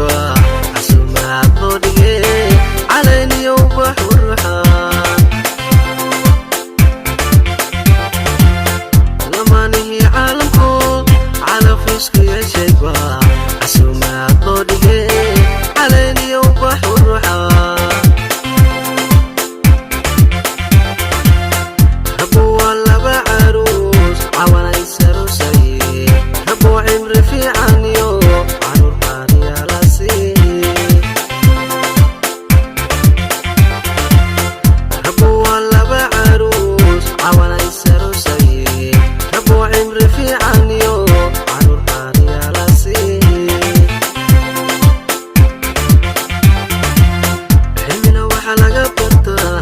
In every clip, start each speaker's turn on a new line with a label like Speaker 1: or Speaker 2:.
Speaker 1: Yeeshayba casuumaad loo dhigay, calayniyo ubax uruxan. Lamaanihii caalamku calaf isku yeeshayba casuumaad loo dhigay, calayniyo ubax uruxan. Rabo waa laba caruus cawanaysarusaye, rabo cimri fiican iyo caruur baariyaala siiye. Rabo waa laba caruus cawanaysarusaye, rabo cimri fiican iyo caruur baariyaala siiye. Cilmina waxaa laga bartaa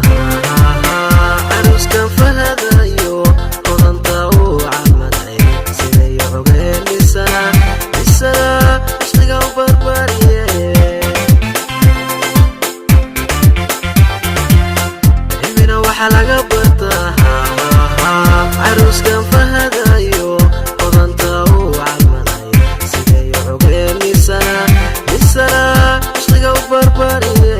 Speaker 1: caruuskan fahadayo hodanta uu calmaday, siday cogeen misana misana ishqiga u barbaariye. Cilmina waxaa laga bartaa caruuskan fahadayo hodanta uu calmaday, siday cogeen misana misana ishqiga u barbaariye.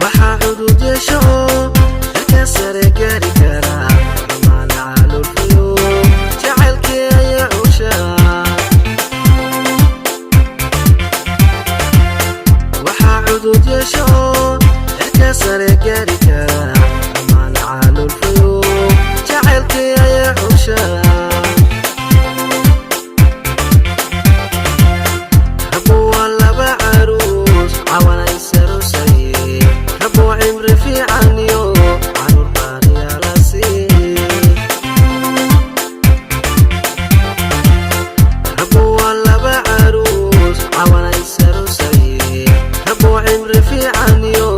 Speaker 1: Waxaa xuduud yeesho oo xilka sare gaari karaa dhammaan caloolfayo jacaylkii ayaa cusha. Waxaa xuduud yeesho oo xilka sare gaari karaa dhammaan caloolfayo jacaylkii ayaa cusha. Rabo waa laba caruus cawanaysarusaye, rabo cimri fiican iyo caruur baariyaala siiye. Rabo waa laba caruus cawanaysarusaye, rabo cimri fiican iyo